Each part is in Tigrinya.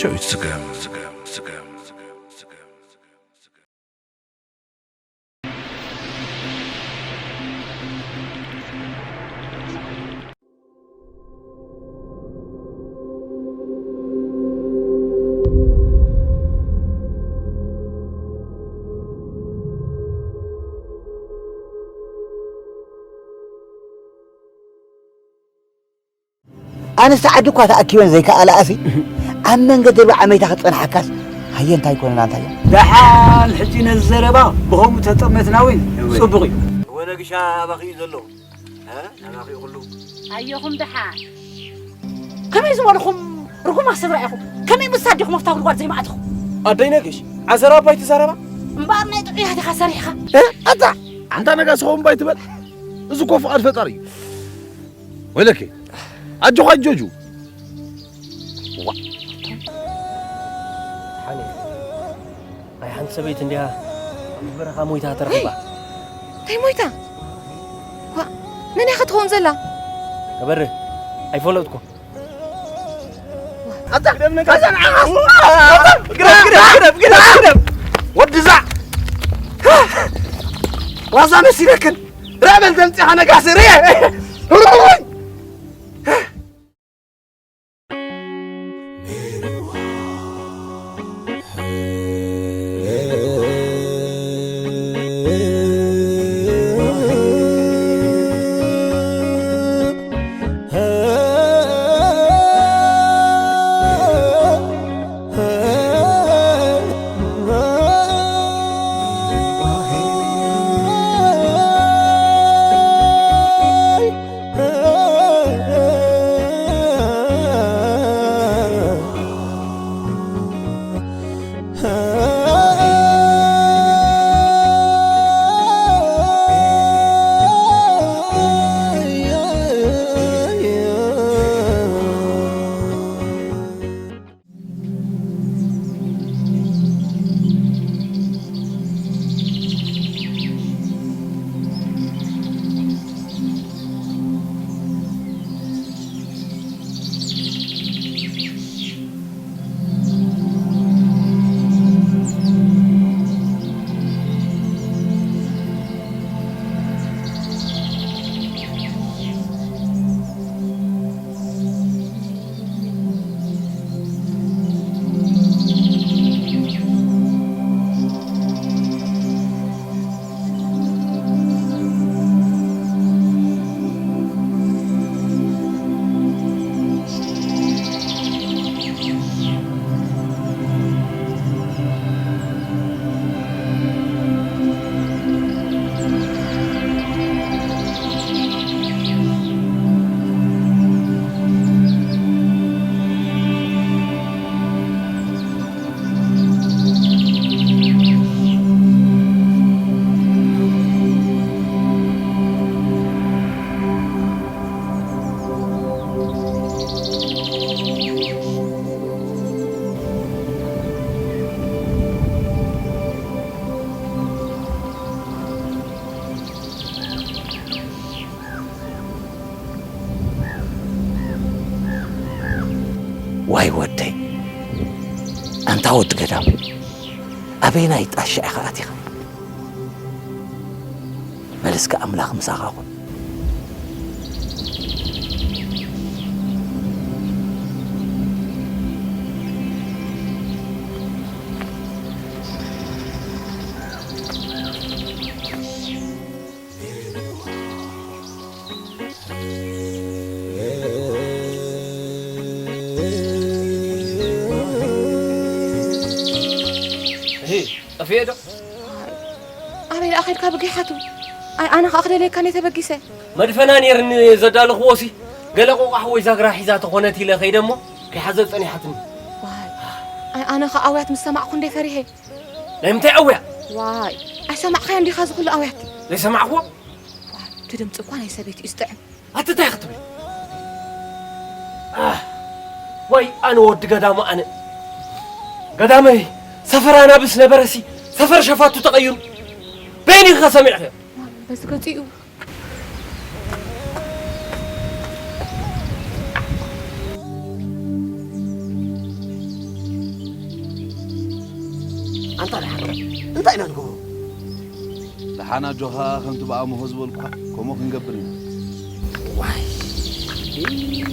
ስገም፣ ስገም፣ ስገም፣ ስገም፣ ስገም። ኣንስቲ ዓዲ እኳ ተኣኪበን ዘይከኣላ ኣሲ፣ ኣብ መንገዲ ርብዓ መይታ ክጸንሓካስ፣ ሃየ እንታይ ኮነና እንታይ እያ? ደሓን ሕጂ ነዚ ዘረባ ብኸምኡ ተጠመትና እውን እወ። ጽቡቕ እዩ። እወ ነግሻ ኣባኺ እዩ ዘሎ። እ? ኣባኺ ኩሉ። ኣየኹም ደሓን። ከመይ ዝበልኹም ርጉማት ስድራ ኢኹም? ከመይ ምስ ኣዴኹም ኣብታ ጉድጓድ ዘይመኣትኹም? ኣደይ ነግሽ፣ ዓዘራ ኣባይ ትዛረባ? እምበኣር ናይ ጥዑያት ኢኻ ሰሪሕኻ። እ? ኣታ! ኣንታ ነጋስ ኸው እምባይ ትበል። እዚ እኮ ፍቓድ ፈጣሪ እዩ። ወይለኪ፣ ኣጆኻ ኣጆጁ። ዋ። ሓኒ፣ ናይ ሓንቲ ሰበይቲ እንዲያ ኣብ በረኻ ሞይታ ተረኺባ። እንታይ ሞይታ? ዋ፣ መን እያ ክትኸውን ዘላ? ከበርህ፣ ኣይፈለጥኩ። ኣታ፣ ኣታ፣ ንዓኻስ! ኣታ፣ ግረፍ፣ ግረፍ፣ ግረፍ፣ ግረፍ፣ ግረፍ! ወዲ ዛዕ! ዋዛ መሲለክን! ርኣ በል ዘምጽኻ ነጋሲ፣ ርኣ! ዋይ ወደይ፣ ኣንታ ወዲ ገዳም፣ ኣበየናይ ጣሻ ኢኻ ኣቲኻ? በል እስከ ኣምላኽ ምሳኻ ኩን። እሂ፣ ጠፊኤ ዶ? ኣበይ ደኣ ኸድካ ብጊሓቱ? ኣይ፣ ኣነ ኸኣ ክደልየካ እየ ተበጊሰ። መድፈና ነይርኒ ዘዳለኽዎ ሲ፣ ገለ ቆቋሕ ወይ ዛግራ ሒዛ ተኾነት ኢለ ኸይደ እሞ፣ ከይሓዘ ጸኒሓትኒ። ዋይ፣ ኣይ፣ ኣነ ኸኣ ኣውያት ምስ ሰማዕኩ እንደ ፈሪሄ። ናይ ምንታይ ኣውያ? ዋይ፣ ኣይሰማዕካዮ እንዲኻ እዚ ኹሉ ኣውያት? ዘይሰማዕክዎ? ዋይ፣ እቲ ድምጺ እኳ ናይ ሰበይቲ እዩ ዝጥዕም። ኣቲ እንታይ ክትብል? ኣህ፣ ዋይ ኣነ ወዲ ገዳሙ ኣነ። ገዳመይ ሰፈር ኣናብስ ነበረሲ፣ ሰፈር ሸፋቱ ተቐይሩ። በይኒ ኢኻ ሰሚዕኸ? በዚ ገጺኡ። እንታይ ደኣ ሓቀ? እንታይ ኢና ንገብሮ? ደሓን ኣጆኻ፣ ከምቲ ብኣምሆ ዝበልኩኻ ከምኡ ክንገብር ኢና። ዋይ፣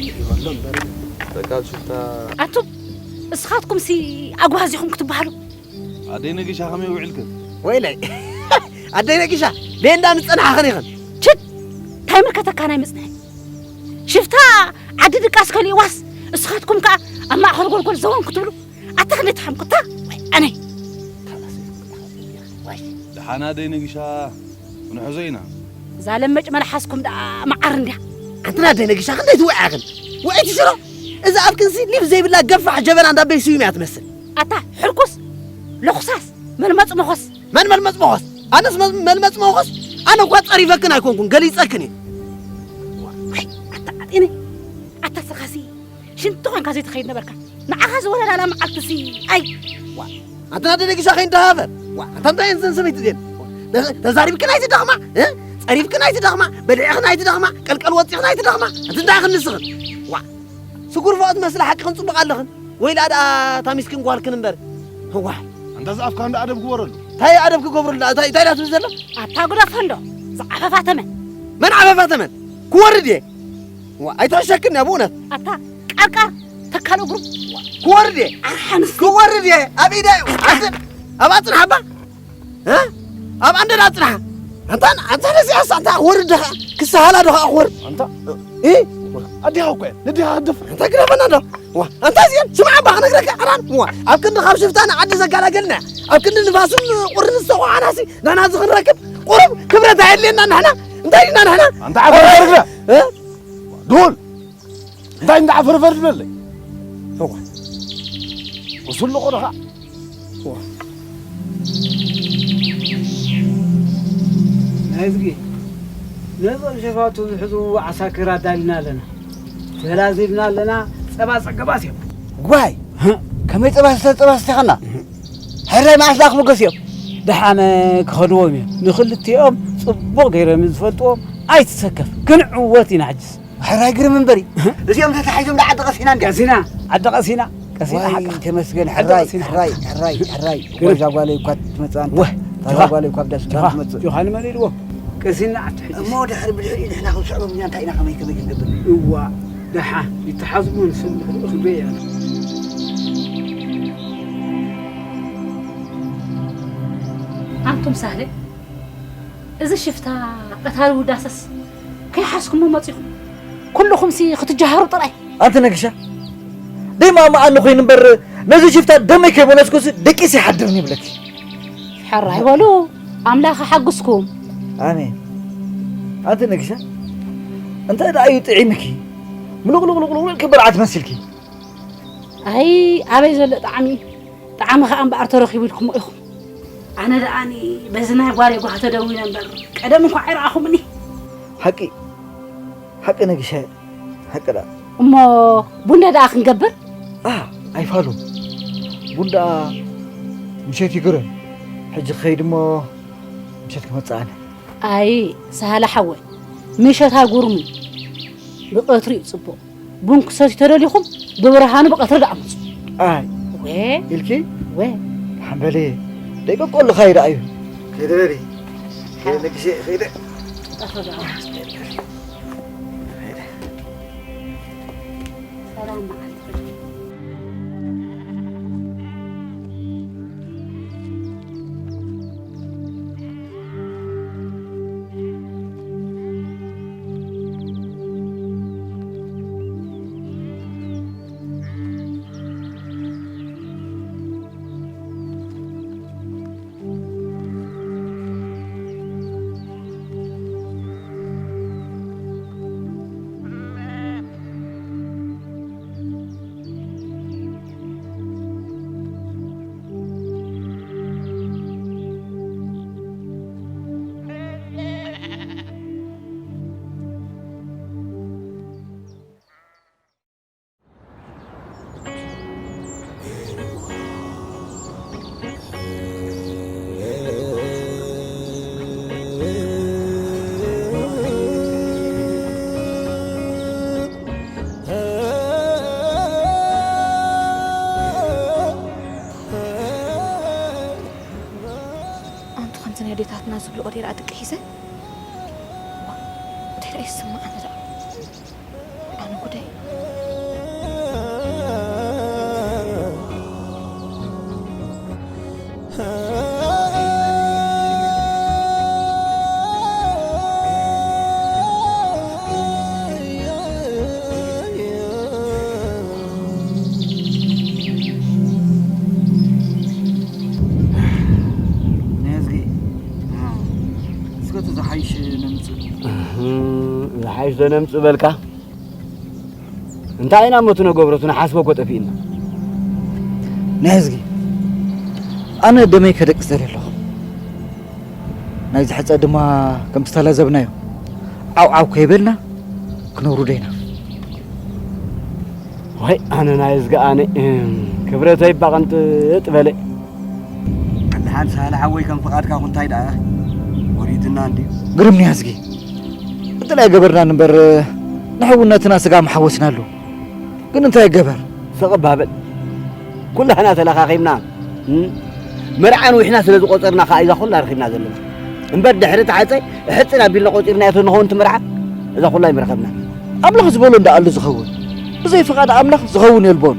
ይበሎ እምበር። በቃ ሽፍታ። ኣቱም፣ እስኻትኩምሲ ኣጓዚኹም ክትበሃሉ። ኣደይ ነጊሻ ከመይ ውዒልክን? ወይለይ፣ ኣደይ ነጊሻ፣ ደይ እንዳ ምጸናሓኽን ኢኽን። ችድ! እንታይ ምልከተካ ናይ ምጽንሒ? ሽፍታ ዓዲ ድቃስ ከሊእዋስ፣ እስኻትኩም ከኣ ኣብ ማእከል ጎልጎል ዘወን ክትብሉ። ኣታ ክንደይ ትሓምቁ፣ እታ ወይ ኣነይ። ደሓና ደይ ነጊሻ ክንሕዞ ኢና። እዛ ለመጭ መልሓስኩም ደኣ መዓር እንድያ። ኣንትና ደይ ነጊሻ ክንደይ ትውዕያ ግን? ውዕይቲ ሽሮ? እዛ ኣፍክንሲ ሊፍ ዘይብላ ገፋሕ ጀበና እንዳ ቤት ስዩም እያ ትመስል። ኣታ ሕርኩስ፣ ለኹሳስ፣ መልመጽ መኾስ። መን መልመጽ መኾስ? ኣነስ መ-፣ መልመጽ መኾስ? ኣነ እኳ ጸሪፈክን ኣይኮንኩን፣ ገሊጸክን እየ። ወይ፣ ኣታ ዓጢነ፣ ኣታ ስኻሲ፣ ሽንቲ ኮንካ ዘይትኸይድ ነበርካ። ንዓኻ ዝወለዳላ መዓልትሲ፣ ኣይ። ዋ፣ ኣንታ ናደ ነጊሻ ከይንደሃፈር። ዋ፣ ኣንታ እንታይ እየን ዘን ሰበይቲ እዚአን? ተ-፣ ተዛሪብክን ኣይትደኽማ፣ እ? ጸሪፍክን ኣይትደኽማ፣ በሊዕኽን ኣይትደኽማ፣ ቀልቀል ወጺኽን ኣይትደኽማ። ኣንቲ እንታይ ኢኽን ንስኽን? ዋ፣ ስጉር ፎኦ ትመስሊ ሓቅኽን ጽቡቕ ኣለኽን። ወይላ ደኣ ታሚስክን ጓልክን እምበር። ዋይ። ኣንታ ዝኣፍካ እንዳ ኣደብ ግበረሉ። እንታይ ኣደብ ክገብረሉ? እንታይ፣ እንታይ ደኣ ትብል ዘሎ? ኣታ ጉዳፎ እንዶ፣ ዝዓፈፋ ተመን። መን ዓፈፋ ተመን? ክወርድ እየ። ዋ፣ ኣይትሕሸክን እያ ብእውነት። ኣታ ቀርቃር ተካል እግሩ። ክወርድ እየ። ኣሓንስ። ክወርድ እየ። ኣብ ኢደ እዩ። ኣስር። ኣብ ኣጽንሓባ። እ? ኣብ ኣንደዳ ኣጽንሓ። ኣንታ፣ ኣንታ ነዚኣስ ኣንታ ክወርድ ደኻ። ክሰሃላ ደኻ ክወርድ። ኣንታ። እ? ኣዲኻ እኮ እየ። ነዲኻ ክደፍር። ኣንታ ግደፈና ዶ? ዋ፣ ኣንታ እዚአን ስምዓ እባ ክነግረካ ዕራን። ዋ፣ ኣብ ክንዲ ካብ ሽፍታ ንዓዲ ዘጋላገልና። ኣብ ክንዲ ንፋስን ቁርን ዝተቆዓናሲ ናና እዚ ክንረክብ ቁሩብ ክብረት ኣየድልየና ንሕና። እንታይ ዲና ንሕና? ኣንታ ዓፈር በርግዳ። እ? ዱል። እንታይ እንዳ ዓፈር በር ትብለለይ? እዋ። ወስሉ ቆርኻ። እዋ። ናይዝጊ ነዞም ሸፋቱ ዝሕዙ ዓሳክር ኣዳሊና ኣለና። ተላዚብና ኣለና። ጸባ ጸገባት እዮም። ጓይ፣ ከመይ ጸባ ስተ-፣ ጸባ ስቲኻና? ሕራይ መዓስ ደኣ ክምገሱ እዮም? ደሓነ ክኸድዎም እዮም። ንኽልቲኦም ጽቡቕ ገይሮም ዝፈልጥዎም። ኣይትሰከፍ። ክንዕወት ኢና ሕጅስ። ሕራይ ግርም እምበሪ። እዚኦም ተታሒዞም ደኣ ዓዲ ቀሲና እንድያ። ቀሲና፣ ዓዲ ቀሲና፣ ቀሲና ዋይ ሓቃ። ተመስገን ዓዲ ሕራይ፣ ቀሲና። ሕራይ፣ ሕራይ፣ ሕራይ። ግርም። ወዛ ጓለይ እኳ ትመጽእ ኣንታ። ወህ፣ ታዛ ጆኻ፣ ጓለይ እኳ ብዳስ ጆኻ፣ ትመጽእ። ጆኻ ንመን ኢልዎ? ቀሲና ዓዲ ሕጂ። እሞ ድሕሪ ብድሕሪ ንሕና ክንስዕቦም ኢና እንታይ ኢና ከመይ ከመይ ክንገብር? እዋ፣ ደሓ፣ ይተሓዝቡ ንስም ድሕሪ ክብሪ እያ። ኣንቱም ሳህለ፣ እዚ ሽፍታ ቀታሊ ውዳሰስ ከይሓዝኩሞ መጺኹም። ኩልኹምሲ ክትጀሃሩ ጥራይ። ኣንቲ ነግሻ፣ ደይ ማማ ኣነ ኮይኑ እምበር ነዚ ሽፍታ ደመይ ከይመለስኩሲ ደቂስ ይሓድርኒ ይብለኪ። ሕራይ በሉ፣ ኣምላኽ ይሓግዝኩም። ኣሜን። ኣንቲ ነግሻ፣ እንታይ ደኣ እዩ ጥዒምኪ? ምሉቕሉቕሉቕሉቕ ክበርዓት መሲልኪ። ኣይ፣ ኣበይ ዘሎ ጣዕሚ? ጣዕሚ ኸኣ እምበኣር ተረኺቡ ኢልኩሞ ኢኹም። ኣነ ደኣኒ በዚ ናይ ጓለይ ጓህ ተደዊነ እምበር፣ ቀደም እንኳ ኣይረኣኹምኒ። ሓቂ፣ ሓቂ ነግሻ፣ ሓቂ ደኣ። እሞ ቡንደ ደኣ ክንገብር? ኣ፣ ኣይፋሉን። ቡን ደኣ ምሸት ይግረም። ሕጂ ክኸይድ እሞ ምሸት ክመጽእ ኣነ። ኣይ፣ ሳህለ ሓወይ፣ ምሸት ኣይጉርምን። ብቐትሪ እዩ ጽቡቕ። ቡን ክሰትዩ ተደሊኹም ብብርሃኑ ብቐትሪ ደኣ ምጹ። ኣይ። ወ። ኢልኪ? ወ። ሓምበለየ። ደይቀቀሉ ኻይዳ እዩ። ከይደ በሊ። ከይደ ነግሼ፣ ከይደ። ጠፍኦ ደኣ። ሰላም መዓልቲ። ዝብልኦ ደኣ ድቂ ሒዘ። እንታይ ደኣ ይስምዓኒ ደኣ? ኣነ ጉዳይ። ነዝጊ፣ እስከ እቲ ዝሓይሽ ነምጽእ። እህ፣ ዝሓይሽ ዶ ነምጽእ በልካ? እንታይ ኢና እሞ እቲ ነገብሮ? እቲ ንሓስቦ እኮ ጠፊእና። ነዝጊ፣ ኣነ ደመይ ከደቅስ ደልየ ኣለኹ። ናይዚ ሕጸ ድማ ከምቲ ዝተላዘብናዮ ዓው ዓው ከይበልና ክነውርዶ ኢና። ወይ ኣነ ናይ እዝጊ ኣነ፣ እም፣ ክብረተይ ባቕንጥጥ በለ። ደሓን ሳህለ ሓወይ ከም ፍቓድካ ኩን እንታይ ደኣ ወሪድና እንድዩ። ግርም ነዝጊ፣ እቲ ናይ ገበርና እምበር ንሕውነትና ስጋ መሓወስናሉ። ግን እንታይ ይገበር? ስቕ እባ በል። ኩላህና ተለኻኺብና፣ እም፣ መርዓ ንዊሕና ስለ ዝቖጸርና ከኣ እዛ ኩላ ረኺብና ዘለና። እምበር ድሕሪ እቲ ሓጸ እሕጽን ኣቢልና ቆጺርናዮ ተንኸውን እቲ መርዓ እዛ ኩላ ኣይምረኸብና። ኣምላኽ ዝበሎ እንዳ ኣሎ ዝኸውን። ብዘይ ፍቓድ ኣምላኽ ዝኸውን የልቦን።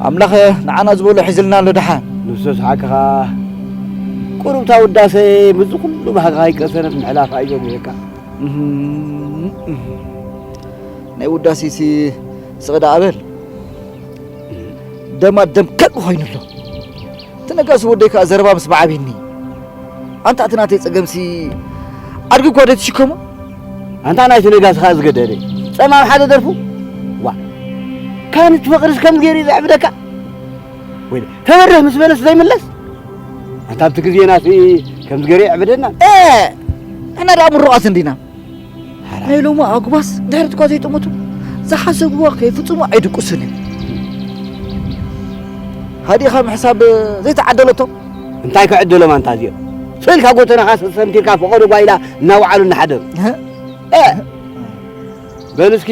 ኣምላኽ ንዓና ዝበሎ ሒዝልና ኣሎ ደሓን። ንሱስ ሓቅኻ። ቁሩብታ ውዳሰ ምስዚ ኩሉ ባህግኻ ይቀሰነት ምሕላፍ ኣይዘጉየካ። እህም፣ እህም። ናይ ውዳሴሲ ስቕ ደኣ በል። ደማ ደም ከቅ ኮይኑ ኣሎ። እቲ ነጋሲ ወደይ ከኣ ዘረባ ምስ በዓቢኒ። ኣንታ እቲ ናተይ ጸገምሲ ኣድጊ እኳ ዶ ትሽከሞ? ኣንታ ናይቲ ነጋሲ ከኣ ዝገደደ ጸማም ሓደ ደርፉ። ዋ፣ ካን ትፈቕርስ ከምዚ ገይሩ እዩ ዘዕብደካ? ወይ ተበርህ ምስ በለስ ዘይምለስ? ኣንታ ኣብቲ ግዜናሲ ከምዚ ገይሩ የዕብደና? እ፣ ንሕና ደኣ ምሩቓት እንዲና። ሓራ። ናይ ሎሚ ኣጉባስ ድሕሪት እኳ ዘይጠመቱ ዝሓሰብዎ ከይፍጽሙ ኣይድቅሱን እዮም። ሃዲኻ ምሕሳብ ዘይተዓደለቶም። እንታይ ክዕደሎም ኣንታ እዚኦም? ስእልካ ጎተናኻ ሰሰንቲርካ ፈቐዶ ጓይላ እናወዓሉ እናሓደሩ። እህ። እ፣ በል እስኪ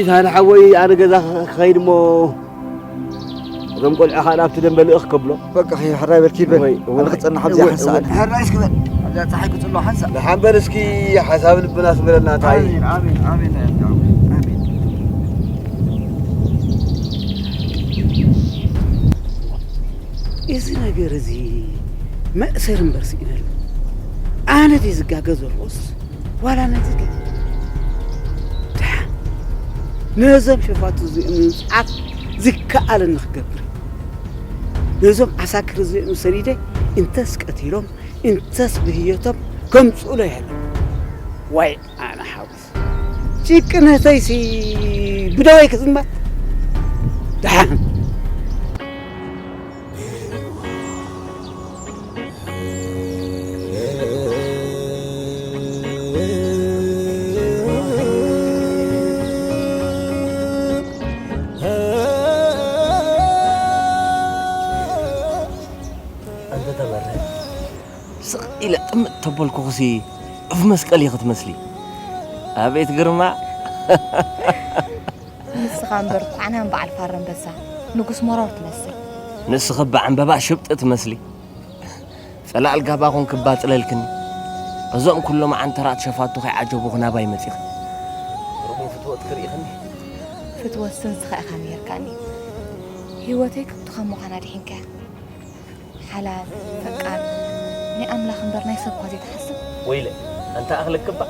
ሳህለ ሓወይ ኣነ ገዛ ክኸይድ እሞ እዞም ቆልዑ ኻል ኣብቲ ደንበ ልእኽ ከብሎ። በቃ ኸይ ሕራይ በልኪ በል። ወይ፣ ኣነ ወይ፣ ክጸንሕ ኣብዚ ወይ፣ ሓንሳእ ኣነ። ወይ። ሕራይ እስኪ በል። ኣብዛ ጸሓይ ክጽሎ ሓንሳእ። ደሓን በል እስኪ ሓሳብ ልብና ኣስምረልና እንታይ። ኣሜን፣ ኣሜን፣ ኣሜን፣ ኣሜን፣ ኣሜን። እዚ ነገር እዚ መእሰር እምበር ስኢነሉ። ኣነ ድየ ዝጋገ ዘለኹስ ዋላ ነቲ ደሓን ነዞም ሸፋቱ እዚኦም ንምጽዓር ዝከኣለኒ ክገብር። ነዞም ዓሳክር እዚኦም ሰዲደ እንተስ ቀቲሎም እንተስ ብህየቶም ከምጽኡለይ ኣለዉ። ዋይ ኣነ ሓውስ ጭቅነተይሲ ብደወይ ክዝመት ደሓን። ኣንተ ተበረ ስቕ ኢለ ጥምጥ ተበልኩኹሲ ዑፍ መስቀል ኢኺ ትመስሊ። ኣቤት ግርማ! ንስኻ እምበር ኳዕናን በዓል ፋረ ኣንበሳ፣ ንጉስ ሞራር ትመስል። ንስኺ እባ ዕምበባ ሽብጢ ትመስሊ። ጸላእል ጋባ ኮንኪ እባ ጽለልክኒ። እዞም ኩሎም ዓንተራት ሸፋቱ ከይዓጀቡኺ ናባይ መጺኺ። ርጉም ፍትወት ክርኢኽኒ። ፍትወትሲ ንስኻ ኢኻ ነይርካኒ። ህይወተይ ከምቲ ከም ምዃና ኣድሒንካያ። ሓላል፣ ፈቃር፣ ናይ ኣምላኽ እምበር ናይ ሰብ እኳ ዘይትሓስብ። ወይለ፣ ኣንታ ኣኽለክባ።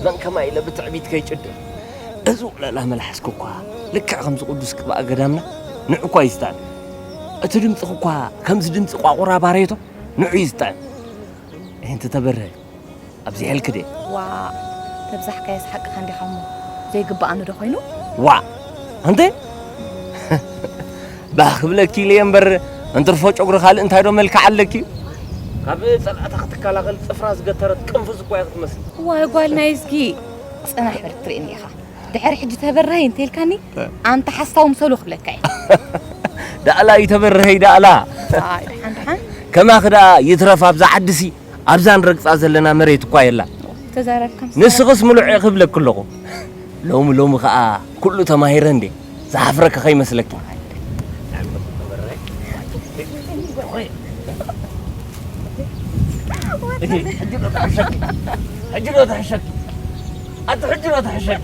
መን ከማይ ኢለ ብትዕቢት ከይጭድር። እዚ ውዕለላ መልሓስኪ እኳ ልክዕ ከምዚ ቅዱስ ቅብኣ ገዳምና ንዑ እኳ እዩ ዝጥዕም። እቲ ድምፅኺ እኳ ከምዚ ድምፂ ቋቑራ ባሬቶ ንዑ እዩ ዝጥዕም። እንቲ ተበርሀ ኣብዚሐልኪ ድየ? ዋእ፣ ተብዛሕካዮስ ሓቅኻ እንዲኻ እሞ፣ ዘይግብኣኒ ዶ ኮይኑ? ዋእ፣ ኣንተ? ባህ ክብለኪ ኢለ እየ እምበር፣ እንትርፎ ጨጉሪ ካልእ እንታይ ዶ መልክዕ ኣለኪ? ካብ ጸላእታ ክትከላኸል ጽፍራ ዝገተረት ቅንፍዝ እኳ እያ ክትመስል። ዋይ ጓል ናይ እዝጊ፣ ጽናሕ በል ክትርእየኒ ኢኻ። ድሕሪ ሕጂ ተበራሂ እንተኢልካኒ፣ ኣንታ ሓሳዊ ምሰሉ ክብለካ እየ። ዳእላ ይተበርሀይ ዳእላ። ኣይ፣ ደሓን ደሓን። ከማኺ ደኣ ይትረፍ ኣብዛ ዓድሲ። ኣብዛ ንረግጻ ዘለና መሬት እኳ የላን። ተዛረብካ ምስ ንስኽስ ምሉዕ ኢኺ እብለኪ ኣለኹ። ሎሚ ሎሚ ኸኣ ኩሉ ተማሂረ እንዴ? ዝሓፍረኪ ኸይመስለኪ። ሕጂ ዶ ትሕሸኪ? ሕጂ ዶ ትሕሸኪ? ኣቲ ሕጂ ዶ ትሕሸኪ?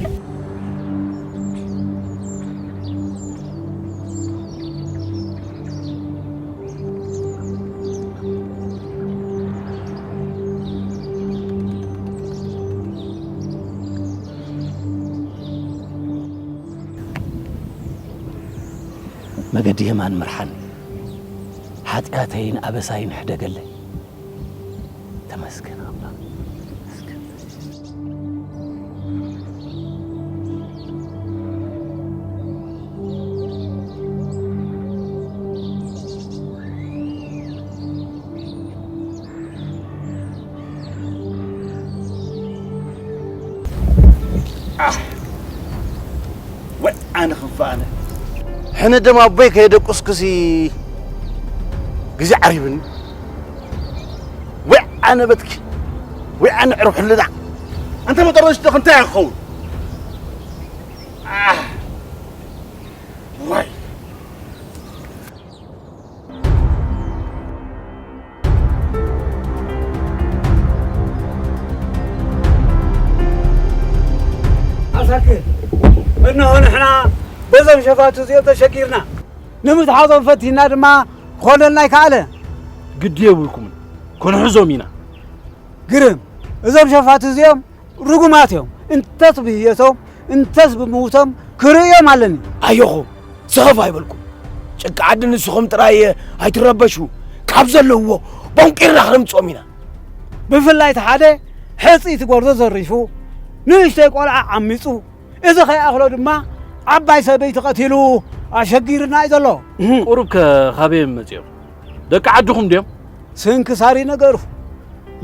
መገዲ የማን ምርሓኒ፣ ሓጢኣተይን ኣበሳይን ሕደገለይ። ተመስገን ኣምላኽ። ኣሕ! ወይ ኣነ ክፋ ኣነ። ሕነ ደም ኣቦይ ከየደቁስኩሲ ግዜ ዓሪብኒ። ወይ ኣነ በትኪ፣ ወይ ኣነ ዕሩብ ሕልና። ኣንተ መጠረሽትኽ እንታይ ክኸውን? ኣሕ! ወይ! ኣሳክር፣ እነሆ ንሕና በዞም ሸፋቱ እዚኦም ተሸጊርና። ንምትሓዞም ፈቲና ድማ ክኾነልና ኣይከኣለ። ግዲ የብልኩምን፣ ክንሕዞም ኢና። ግርም፣ እዞም ሸፋቱ እዚኦም ርጉማት እዮም። እንተስ ብህየቶም፣ እንተስ ብምውቶም ክርእዮም ኣለኒ። ኣየኹም፣ ስኽፍ ኣይበልኩም። ጭቃ ዓዲ ንስኹም ጥራይ ኣይትረበሹ። ካብ ዘለውዎ ቦንቂርና ክነምጽኦም ኢና። ብፍላይ እቲ ሓደ ሕጽይቲ ጎርዞ ዘሪፉ፣ ንእሽተይ ቆልዓ ዓሚጹ፣ እዚ ከይኣኽሎ ድማ ዓባይ ሰበይቲ ቀቲሉ ኣሸጊርና እዩ ዘሎ። ቁሩብ ከ ካበይ እዮም መጺኦም? ደቂ ዓድኹም ድዮም? ስንክሳር እዩ ነገሩ።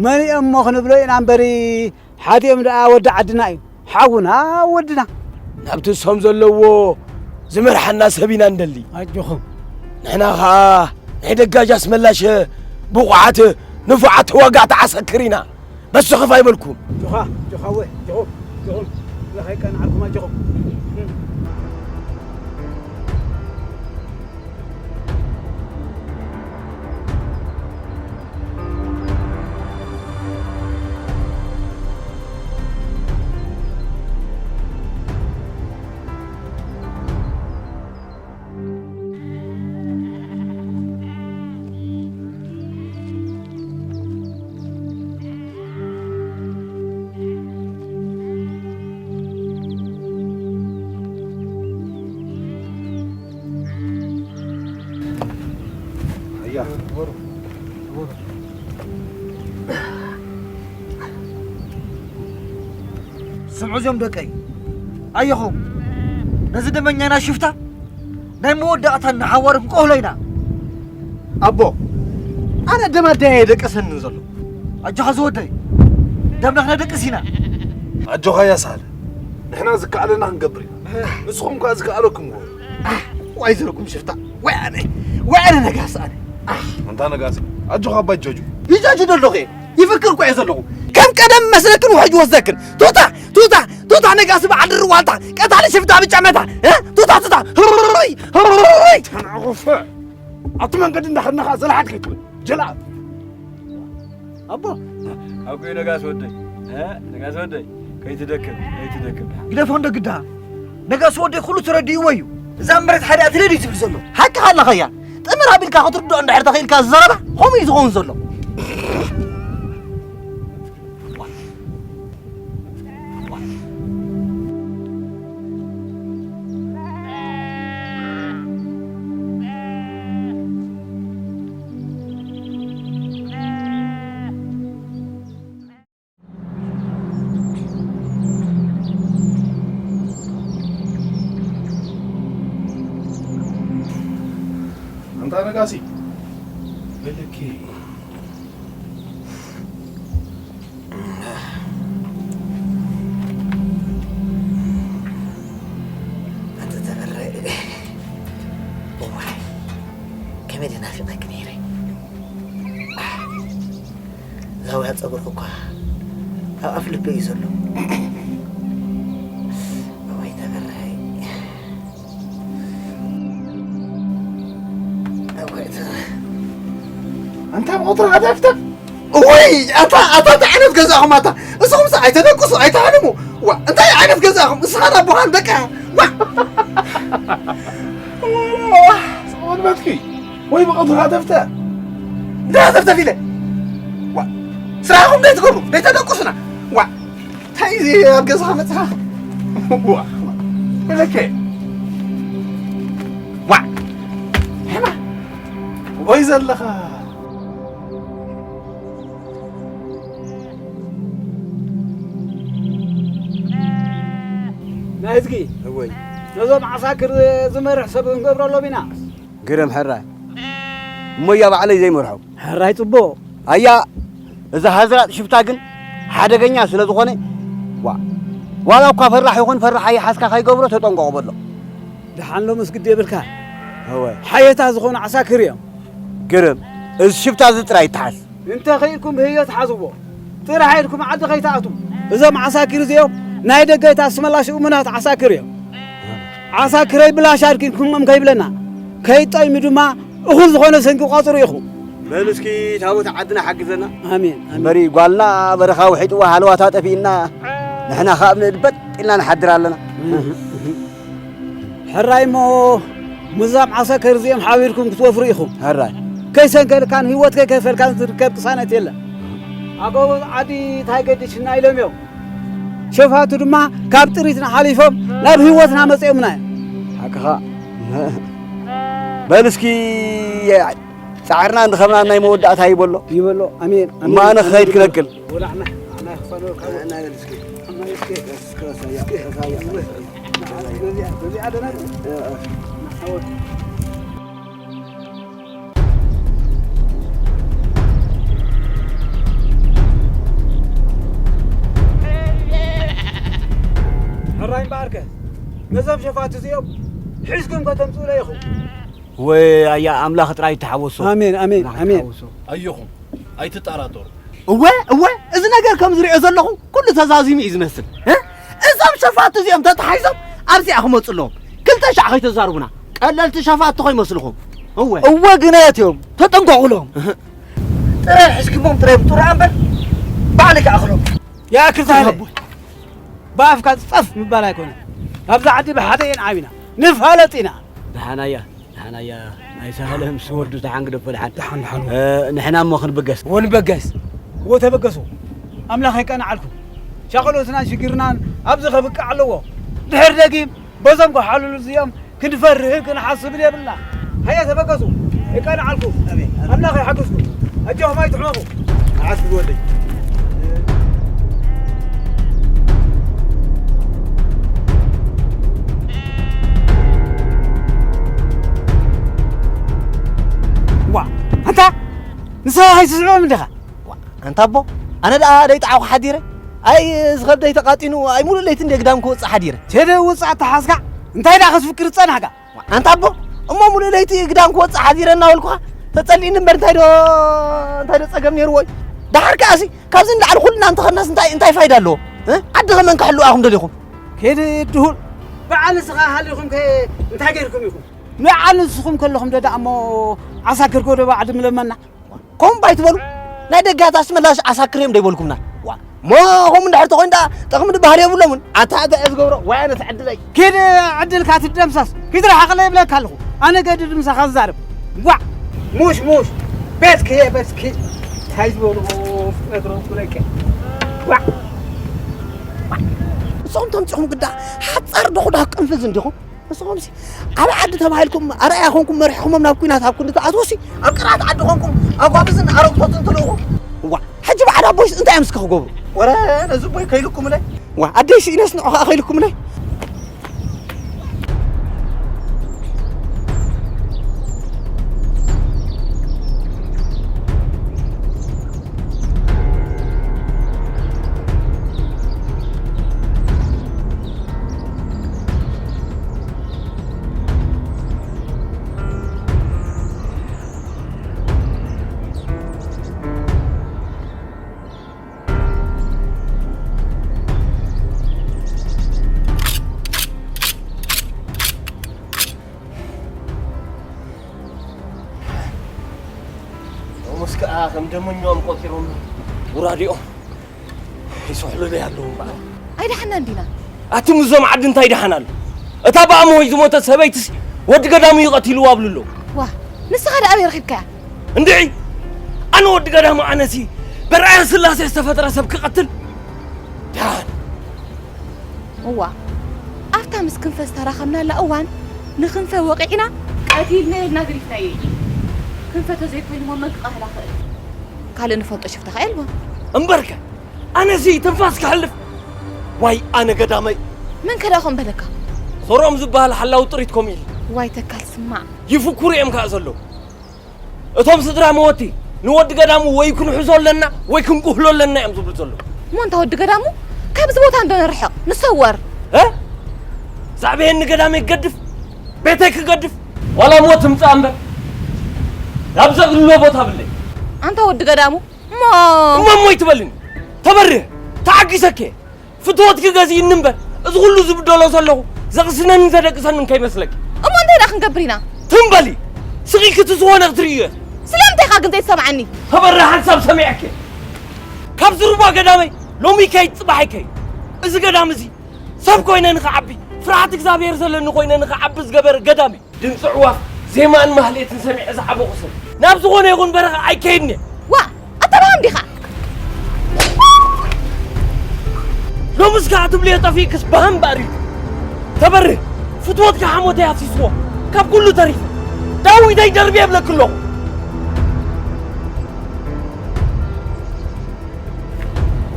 መን እዮም እሞ ክንብሎ ኢና እምበሪ፣ ሓዲኦም ደኣ ወዲ ዓድና እዩ። ሓውና ወድና። ናብቲ እሶም ዘለዎ ዝመርሓና ሰብ ኢና እንደሊ። ኣጆኹም። ንሕና ኸኣ ናይ ደጋሽ ኣስመላሽ ብቑዓት ንፉዓት ተዋጋእቲ ዓሰክር ኢና። በስኽፍ ኣይበልኩም። ጆኻ፣ ጆኻ ወይ፣ ጆኹም፣ ጆኹም። ለኻይ ቀን ዓርኩማ ጆኹም። ኣያ፣ ስምዑ እዚኦም ደቀይ፣ ኣየኹም ነዚ ደመኛና ሽፍታ ናይ መወዳእታ ንሓዋሩ ክንቀህሎ ኢና። ኣቦ፣ ኣነ ደም ኣደይ ኣየደቀሰንን ዘሎ። ኣጆኻ ዝወደይ፣ ደምና ክነደቅስ ኢና። ኣጆኻ ያሳለ፣ ንሕና ዝከኣለና ክንገብር ኢና። ንስኹም ከኣ ዝከኣለኩም ግበሩ። ዋይ ዝረኩም ሽፍታ፣ ወይ ኣነ፣ ወይ ኣነ ነጋስ ኣነ። ኣንታ ነጋሲ፣ ኣጆኻ ኣባይ ጀጁ። ይጀጁ ደሎኸ፣ ይፍክር እኮ እየ ዘለኹ። ከም ቀደም መስለክን ውሕጅ ወስደክን። ቱታ፣ ቱታ፣ ቱታ ነጋሲ በዓል ድሪ ዋልታ፣ ቀታሊ ሽፍታ ብጫ መታ። እ? ቱታ፣ ቱታ፣ ህሩይ፣ ህሩይ። ተናቑፈ። ኣብቲ መንገዲ እንዳኸድናኻ ዘለሓት ከይትብል። ጀልኣት። ኣቦ። ኣጎይ ነጋሲ ወደይ። እ? ነጋሲ ወደይ። ከይትደክም፣ ከይትደክም። ግደፎ እንዶ ግዳ። ነጋሲ ወደይ ኩሉ ተረዲእዎ እዩ። እዛ መሬት ሓደ ኣትለ ድዩ ዝብል ዘሎ? ሓቅኻ ኣለኻ እያ። ጥምር ኣቢልካ ክትርድኦ እንድሕር ተኽኢልካ ዝዘረባ ከምኡ እዩ ዝኸውን ዘሎ። ኣንታ ነጋሲ፣ በልኪ። ኣንተ ተበረ፣ እዋይ፣ ከመይ ደናፊቐኪ ነይረ። ዛውያ ጸጉርኺ እኳ ኣብ ኣፍ ልበይ እዩ ዘሎ። እዋይ ተበራይ። እዋይ ተ-፣ ኣንታ ሞትር ሃተፍተፍ። ወይ ኣታ ኣታ እንታይ ዓይነት ገዛኹም ኣታ? እስኹም ሰ ኣይተደቅሱ ኣይተሕልሙ። ዋ እንታይ ዓይነት ገዛኹም? እስኻን ኣቦኻን ደቃ። ዋ ወንበትኪ ወይ ብቐትሩ ሃተፍተ እንዳተፍተፍ ኢለ። ዋ ስራሕኹም ደይትገብሩ ደይተደቅሱና። ዋ እንታይ እዚ ኣብ ገዛኻ መጽኻ? ዋ በለከ ዋ ሕማ ወይ ዘለኻ ናይ እዝጊ እወይ ነዞም ዓሳክር ዝመርሕ ሰብ ክንገብረሎም ኢና። ግርም ሕራይ እሞ እያ ባዕለይ ዘይመርሖም። ሕራይ ጽቡቕ። ኣያ እዚ ሃዝራጥ ሽፍታ ግን ሓደገኛ ስለ ዝኾነ ዋ ዋላ እኳ ፈራሕ ይኹን ፈራሕ ኣይሓዝካ ከይገብሮ ተጠንቀቑ በሎ። ደሓን ሎምስ ግዲ የብልካ። እወ ሓየታ ዝኾኑ ዓሳክር እዮም። ግርም እዚ ሽፍታ እዚ ጥራይ ይተሓዝ። እንተ ኸኢልኩም ብህየት ሓዝዎ። ጥራሕ ኢድኩም ዓዲ ኸይትኣትዉ። እዞም ዓሳኪር እዚኦም ናይ ደገ ኣይተኣስመላሽኡ እሙናት ዓሳክር እዮም። ዓሳክረይ ብላሽ ኣድኪንኩሞም ከይብለና፣ ከይጠይሙ ድማ እኹል ዝኾነ ሰንኪ ቋጽሩ ኢኹም። በል እስኪ ታቦት ዓድና ሓግዘና። ኣሜን ኣሜን። እምበሪ ጓልና በረኻ ውሒጥዋ ሃለዋታ ጠፊእና ንሕና ከኣ ኣብ ንእድ በጥ ኢልና ንሓድር ኣለና። ሕራይ እሞ ምስዛም ዓሰከር እዚኦም ሓቢርኩም ክትወፍሩ ኢኹም። ሕራይ ከይሰንከልካን ህይወት ከይከፈልካን ዝርከብ ቅሳነት የለን። ኣጎቦዝ ዓዲ እንታይ ገዲሽና ኢሎም እዮም። ሸፋቱ ድማ ካብ ጥሪትና ሓሊፎም ናብ ህይወትና መጺኦምና እዮም። ሓቅኻ በል እስኪ ጻዕርና እንድኸምና ናይ መወዳእታ ይበሎ ይበሎ። ኣሜን እማ ኣነ ክኸይድ ክነቅል ሕራይ እምበኣርከ ነዞም ሸፋቱ እዚኦም ሒዝኩም ከተምፅኡለ ኢኹም። ወይ ኣያ ኣምላኽ ጥራይ ተሓወሶ ኣሜን ኣሜን ኣሜን ኣየኹም ኣይትጠራጠሩ እወ እወ እዚ ነገር ከም ዝሪኦ ዘለኹ ኩሉ ተዛዚሙ እዩ ዝመስል እ? እዞም ሸፋቱ እዚኦም ተታሒዞም ኣብዚኣ ክመፁ ኣለዎም ክልተ ሻዕ ከይተዛርቡና ቀለልቲ ሸፋቱ ከይመስልኹም እወ እወ ግናያት እዮም ተጠንቀቑሎም ጥራይ ሕዝክሞም ጥራይ ጥሩኣ እምበር ባዕሊ ከኣኽሎም ይኣክል ታህለ ብኣፍካ ጸፍ ምባል ኣይኮነን። ካብዛ ዓዲ ብሓደ እየን ዓቢና ንፋለጥ ኢና። ደሓናያ ደሓናያ ናይ ሳህለ ምስ ወዱ ተሓንግደፎ ደሓን ደሓን ደሓን ንሕና እሞ ክንብገስ እዎ ንበገስ እዎ ተበገሱ ኣምላኽ የቀንዓልኩም ሻቕሎትናን ሽግርናን ኣብዚ ከብቅዕ ኣለዎ ድሕር ደጊም በዞም ከሓልሉ እዚኦም ክንፈርህን ክንሓስብን የብልና። ሃየ ተበገሱ፣ የቀንዓልኩም፣ ኣምላኽ ይሓግዝኩም፣ ኣጆኹም ኣይትሕመቑ። መዓስ ትወደይ? ዋ ኣንታ ንስኻ ከይትስዕቦም እንዲኻ። ኣንታ ኣቦ ኣነ ደኣ ደይጠዓኹ ሓዲረ። ኣይ ዝኸብደይ ተቓጢኑ ኣይ ሙሉእ ለይቲ እንደ ግዳም ክወፅእ ሓዲረ። ቴደ ውፃእ ተሓዝካ እንታይ ደኣ ክትፍክር ዝፀናሕካ? ኣንታ ኣቦ እሞ ሙሉእ ለይቲ ግዳም ክወፅእ ሓዲረ እናበልኩኻ ተፀሊእኒ እምበር እንታይ ዶ እንታይ ዶ ፀገም ነይርዎ እዩ? ደሓር ከኣሲ ካብዚ ንላዕሊ ኩልና እንተኸድናስ እንታይ እንታይ ፋይዳ ኣለዎ? እ? ዓዲ ኸመን ክሕልዋ ኢኹም ደሊኹም? ኬድ ድሁል በዓል ንስኻ ሃሊኹም ከ እንታይ ገይርኩም ኢኹም? ንዓል ንስኹም ከለኹም ዶ ደኣ እሞ ዓሳክር ጎደባ ዓዲ ምለመና? ከምኡ እባ ኣይትበሉ ናይ ደጋት ኣስመላሽ ዓሳክር እዮም ዶ ኣይበልኩምና? ሞ ከምኡ እንድሕር ተኾይኑ ደኣ ጠቕሚ ድበሃል የብሎምን። ኣታ እንታይ እየ ዝገብሮ ዋይ ኣነስ ዕድለይ። ኪድ ዕድልካ ትደምሰስ ኪድ ረሓቕለ ይብለካ ኣለኹ። ኣነ ገድድ ምሳኻ ዝዛረብ ዋዕ ሙሽ ሙሽ በስኪ በስኪ እንታይ ዝበሉ ፍጥረት ረብኩለከ ዋዕ ንስኹም ተምፂኹም ግዳ ሓፃር ዶ ኩዳ ቅንፍዝ እንዲኹም ንስኹምሲ ዓብ ዓዲ ተባሂልኩም ኣርኣያ ኮንኩም መሪሕኹሞም ናብ ኲናት ኣብ ክንዲ ትኣትዉሲ ኣብ ቅርኣት ዓዲ ኮንኩም ኣጓብዝን ኣረግቶትን ትልእኹ እዋ ሕጂ በዓል ኣቦይስ እንታይ እዮም እስከ ክገብሩ ወረ ነዚ ቦይ ከይልኩምለይ ዋ ኣደይ ስኢነስ ንዑ ከዓ ከይልኩምለይ ከም ደመኛኦም ቆጺሮም ውራዲኦም ይስሕሉለይ ኣለዉ እምበኣር። ኣይደሓናን ዲና? ኣቲ ምስዞም ዓዲ እንታይ ደሓን ኣሎ? እታ ብኣምሆይ ዝሞተት ሰበይትሲ ወዲ ገዳሙ እዩ ቀቲልዋ ኣብሉ ኣለዉ። ዋ ንስኻ ደኣ ኣበይ ረኺብካያ? እንድዒ ኣነ ወዲ ገዳሙ ኣነሲ በርኣያ ስላሴ ዝተፈጥረ ሰብ ክቐትል ደሓን። እዋ ኣብታ ምስ ክንፈ ዝተራኸብናላ እዋን ንክንፈ ወቒዕና ቀቲልናዮ ኢልና ገዲፍናዮ እዩ። ክንፈ ተዘይኮይኑ መን ክቐትላ ክእል? ካልእ ንፈልጦ ሽፍታ ኸ የልቦን። እምበርከ ኣነሲ ትንፋስ ክሕልፍ ዋይ ኣነ ገዳመይ። መን ከ ደኣ ከምኡ በለካ? ሶሮም ዝበሃል ሓላዊ ጥሪት ከምኡ ኢሉ። ዋይ ተካል ስማዕ። ይፍኩሩ እዮም ከኣ ዘለዉ። እቶም ስድራ መወቲ ንወዲ ገዳሙ ወይ ክንሕዞ ኣለና ወይ ክንቁህሎ ኣለና እዮም ዝብሉ ዘለዉ። እሞ እንታ ወዲ ገዳሙ ካብዚ ቦታ እንዶ ንርሕቕ ንሰወር። እ? ዛዕበየኒ ገዳመይ ክገድፍ ቤተይ ክገድፍ ዋላ ሞት ትምጻእ እምበር ናብ ዘግልሎ ቦታ ብለይ። ኣንታ ወዲ ገዳሙ እሞ እሞ እሞ ይትበልኒ ተበርህ ተዓጊሰኬ ፍትወትኪ ገዚእኒ እምበር እዚ ኩሉ ዝብደሎ ዘለኹ ዘቕስነንን ዘደቅሰንን ከይመስለኪ። እሞ እንታይ ደኣ ክንገብር ኢና? ትም በሊ ስቕ ኢልኪ እቲ ዝኾነ ክትርእዮ ኢኺ። ስለምንታይ ኢኻ ግን ዘይትሰምዓኒ? ተበርህ ሓንሳብ ሰሚዐኪ። ካብዚ ሩባ ገዳመይ ሎሚ ከይድ ጽባሕ ኣይከይድ። እዚ ገዳም እዚ ሰብ ኮይነ ንኽዓቢ ፍርሃት እግዚኣብሔር ዘለኒ ኮይነ ንኽዓቢ ዝገበረ ገዳም እዩ። ድምፂ ዕዋፍ፣ ዜማን ማህሌትን ሰሚዐ ዝዓበኹ ሰብ ናብ ዝኾነ ይኹን በረኻ ኣይከይድን እየ። ዋእ ኣታ በሃም ዲኻ? ሎምስ ከዓ ትብልዮ ጠፊእክስ በሃም እምበኣር እዩ። ተበርህ ፍትወትካ ሓሞተይ ኣፍሲስዎ ካብ ኩሉ ተሪፈ ዳዊተይ ደርብየ እብለኪ ኣለኹ።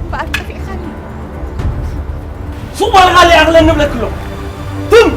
እምበኣር ጠፊእኻኒ። ሱቕ በል ቃል ይኣኽለኒ እብለኪ ኣለኹ። ትም!